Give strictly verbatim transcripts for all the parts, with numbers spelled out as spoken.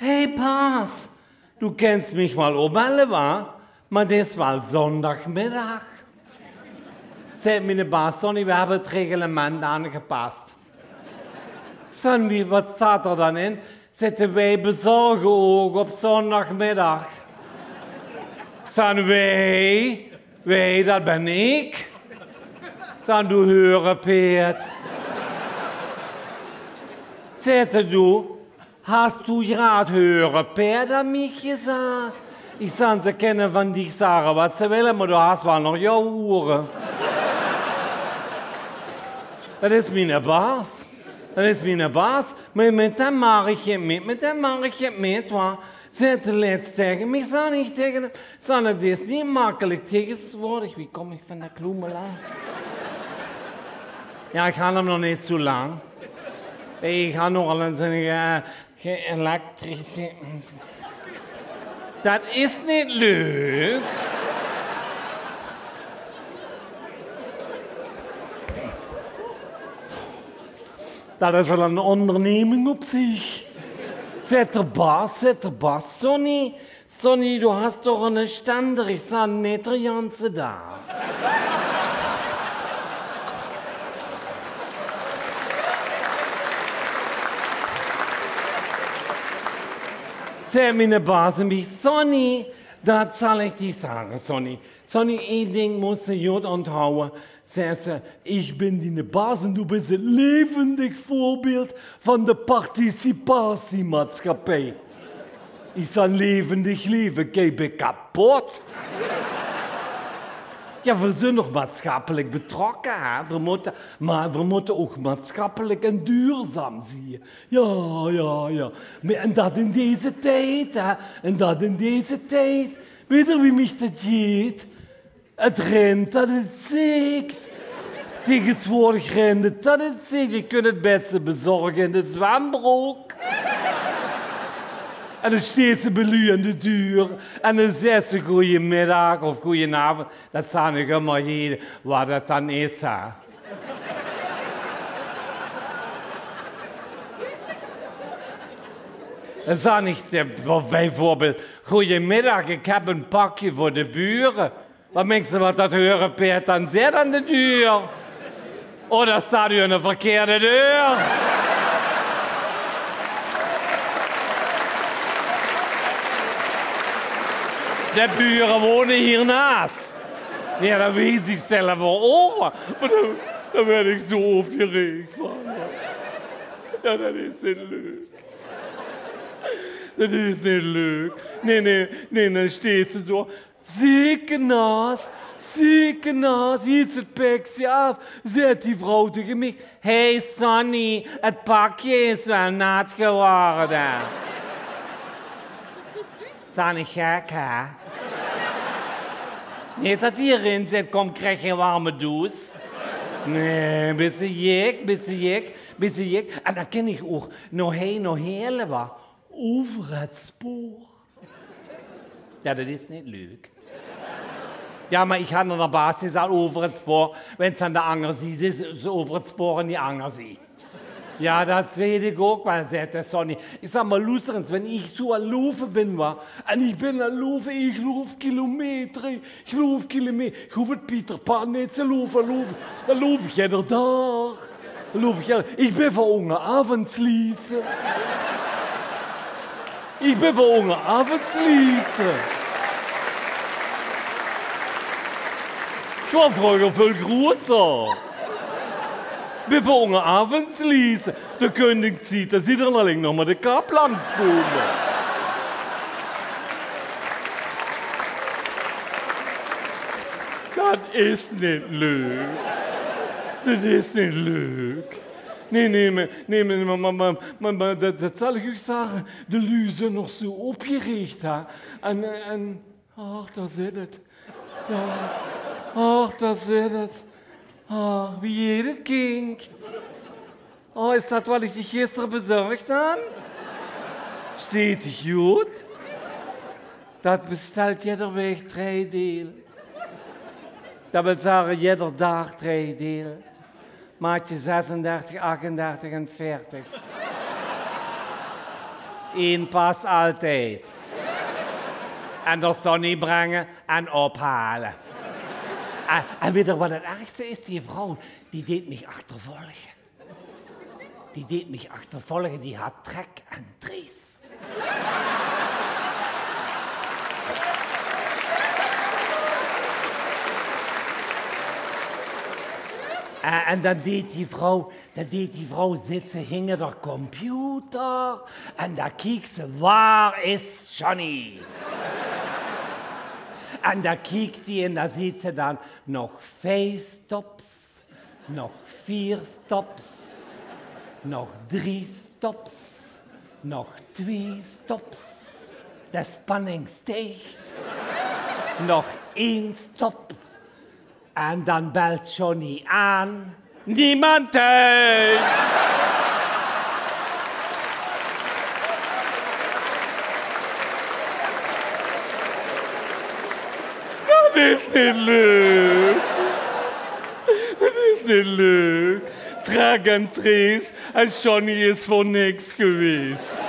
Hey Baas, du kèns mich waal opbelle, wa? Mer 't is waal zóndigmiddig. Zaet miene baas: Sonny, veer höbbe 't reglement aangepas. Zègk: wie, waat steit d'r dan in? Zaet 'r: Veer bezörge ouch op zóndigmiddig. Zègk: veer? Veer, dat bin ich. Zègk: du huurepeerd. Zaet 'r: du, hast du grad huurepeerd aan mich gezag? Ich zègk: ze kinne van dich zage waat ze wille, mer du hast waal nog jao hure. Dat is miene baas. Dat is miene baas. Mer mit häöm maag ich neet mit, mit häöm maag ich neet mit, wa? Zaet 'r lèts taenge mich, zègk ich taenge häöm, zègk: 't is neet makkelik taengeswoordig. Wie kóm ich van de kloemel aaf? Jao, ich han 'm nog neet zoe lang. Ich han nogal ins ein, eh, geëlektriseerd. Dat is neet leuk. Dat is waal ein óngernumming op zich. Zaet d'r baas, zaet d'r baas: Sonny, Sonny, du hast doch eine Ständer. Ich zègk: neet d'r ganze daag. Zaet miene baas taenge mich: Sonny, dat zal ich dich zage, Sonny. Sonny, ein Ding mós se good ónthawwe. Zaet 'r: ich bin diene baas en du bis ein levendig veurbeeld van de participatiemaatschappij. Ich zègk: levendig, levendig, ich bin kapot. Jao, veer zeen nog maatsjappelik betrokke, hè. Veer mótte, mer veer mótte ouch maatsjappelik en duurzaam zeen. Jao, jao, jao. Mer, en dat in deze tied, hè. En dat in deze tied. Wèt geer wie mich dat geit? 't Rint dat 't zeik. Taengeswoordig rint 't dat 't zeik. Geer kint 't bèste bezörge in de zwembrook. En dan sjteis se bie luuj aan de deur. En dan zaes se: goojemiddig of goojenaovend. Dat zaan ich ummer vergaete, waat dat dan is, hè. Dan zaan ich, eh, bieveurbeeld: goojemiddig, ich höb ein pakje veur de bure. Waat meins se waat dat huurepeerd dan zaet aan de deur? Oh, dao steit geer aan de verkeerde deur. De bure wone hie naas. Jao, dat weit ich zelf ouch. Mer dao, dao waer ich zoe opgereeg van. Jao, dat is neet leuk. Dat is neet leuk. Nae, nae, nae, dan sjteis se dao. Zeker naas, zeker naas, hieltj 't pekske aaf, zaet die vrouw taenge mich: hey Sonny, 't pakje is waal naat gewore. Zaan ich gek, hè? Neet dat hie-in zit: kóm, krieg gein werme does. Nae, bis se gek, bis se gek, bis se gek. En dan kin ich ouch nog heen, nog hieël wat euver 't spoor. Jao, dat is neet leuk. Jao, mer ich han aan de baas gezag: euver 't spoor. Wens se aan de anger zie zits, is euver 't spoor aan die anger zie. Jao, dat weit ich ouch waal, zaet de Sonny. Ich zag: mer loester ins, wen ich zoe aan 't loufe bin, wa, en ich bin aan 't loufe, ich loup kilometer, hè. Ich loup kilometer. Ich hoof 't Peter Pan neet te loufe, loufe. Dat loup ich jidder daag. Loup ich, jao, ich bin van ónger aaf aan 't sliese. Ich bin van ónger aaf aan 't sliese. Ich waor vreuger väöl groeter. Bin van ónger aaf aan 't sliese. De keuning ziet, dao ziet 'r allein nog mer de kap langskómme. Dat is neet leuk. Dat is neet leuk. Nae, nae, mer, nae, mer, mer, mer, mer, mer dat, dat zal ich uch zage. De luuj zeen nog zoe opgereeg, hè. En, en, ach, dao zit 't. Dao, ach, dao zit 't. Ach, wie geit 't, kink? Oh, is dat wat ich dich gister bezörg han? Sjteit dich good? Dat bestèltj jidder waek drei deil. Dat wilt zage, jidder daag drei deil. Maatje zesendertig, achtendertig en veertig. Ein pas altied. En d'r Sonny bringe en ophale. En, en wit geer wat 't ergste is? Die vrouw, die deet mich achtervolge. Die deet mich achtervolge, die had trek en trees. En, en dan deet die vrouw, dan deet die vrouw zit ze hinger d'r computer en dan kiek ze: "Waar is Johnny?" En dan kiek die en dan ziet ze dan: "Nog vief stops, nog vier stops, nog drie stops, nog twee stops. De spanning stijgt. Nog één stop." En dan belt Johnny aan. Niemand thuis. Dat is niet leuk. Dat is niet leuk. Trek en trees en Johnny is voor niks geweest.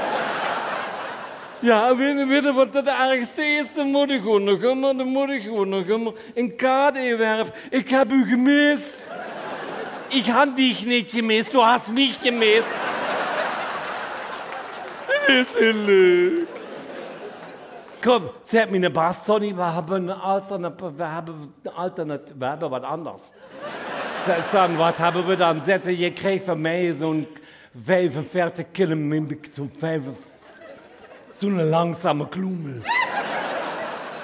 Ja, wit geer, wit geer wat 't ergste is? Dan mót ich gewoen nog ummer, dan mót ich gewoen nog ummer ein kaart inwerpe. "Ich heb u gemist." Ich han dich neet gemis, du has mich gemis. Dat is hiel leuk. Kom, zaet miene bas: "Sonny, we hebbe ein alternat-, we hebbe ein alternat-, we hebbe wat anders." Zèk ich: "Wat hebbe we dan?" Zaet 'r: "Geer kriegt van mich zoe'n viefenveertig kilometer, zoe'n vief-, zoe'n langzame kloemel."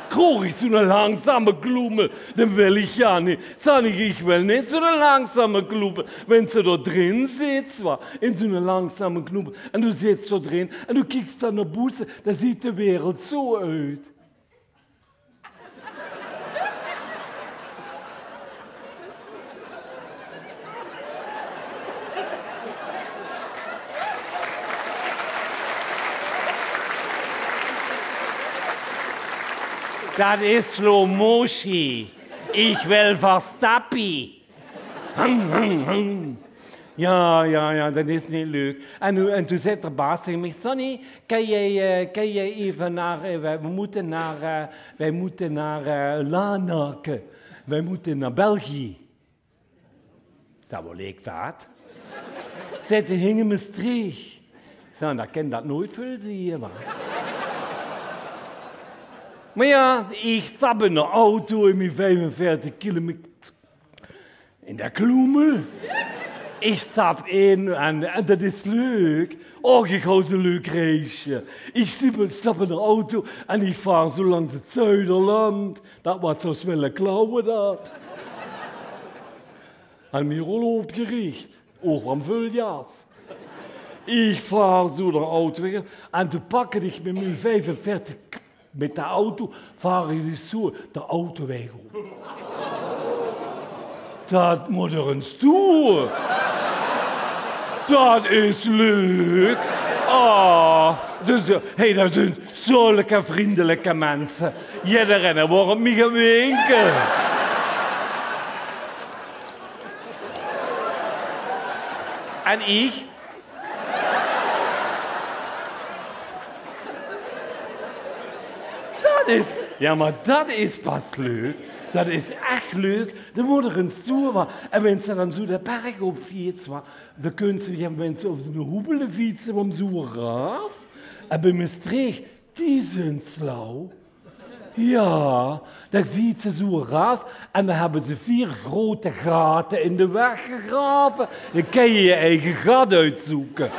Kroeg ich: "Zoe'n langzame kloemel, dat wil ich gaar neet." Zèk ich: "Ich wil neet zoe'n langzame kloemel." Wens se dao d'rin zits, wa, in zoe'n langzame kloemel, en doe zits dao d'rin en doe kieks dan nao boete, dan zuut de wereld zoe oet. Dat is slow motion. Ich wil Verstappen. Hang, hang, hang. Ja, ja, ja, dat is neet leuk. En doe, en doe zaet d'r bas taenge mich: "Sonny, kan jij, eh, kan jij even naar, eh, wij, we moeten naar, eh, wij moeten naar, eh, Larnaken. Wij moeten naar België." Zèk ich: "Wo ligk dat?" Zaet 'r: "Hinge Mestreech." Zèk ich: "Dao kan dat noeit väöl zeen, wa." Mer ja, ich stap in d'r auto, in mien viefenveertig kilometer in d'r kloemel. Ich stap in en, en dat is leuk. Och, ich haw zoe'n leuk reisje. Ich stap, stap in d'r auto en ich vaar zoe langs 't Zuiderland. Dat wat ze ós wille klauwe, dat. Han mien rol opgerich. Och, wat 'n völ jas. Ich vaar zoe d'r auto weg en doe pakke ich mit mien viefenveertig k-, mit d'r auto, vaar ich dus zoe d'r auto weg op. Dat mót 'r ins doon. Dat is leuk. Ah, dus, eh, hey, dat zeen zulke vriendelijke minse. Jederein waor op mich aan 't winke. En ich? Dat is, ja, mer dat is pas leuk. Dat is ech leuk. Dan mót 'r ins zoe, wa. En wens se dan zoe de berg op fiets, wa, dan kuns se, ja, wens se op zoe'n hoepel fietse, wa, zoe raaf. En bie Mestreech, die zeen slauw. Ja, dan fietse ze zoe raaf en dan höbbe ze veer groete gate in de weg gegrave. Dan kins se dien eige gat oetzoeke.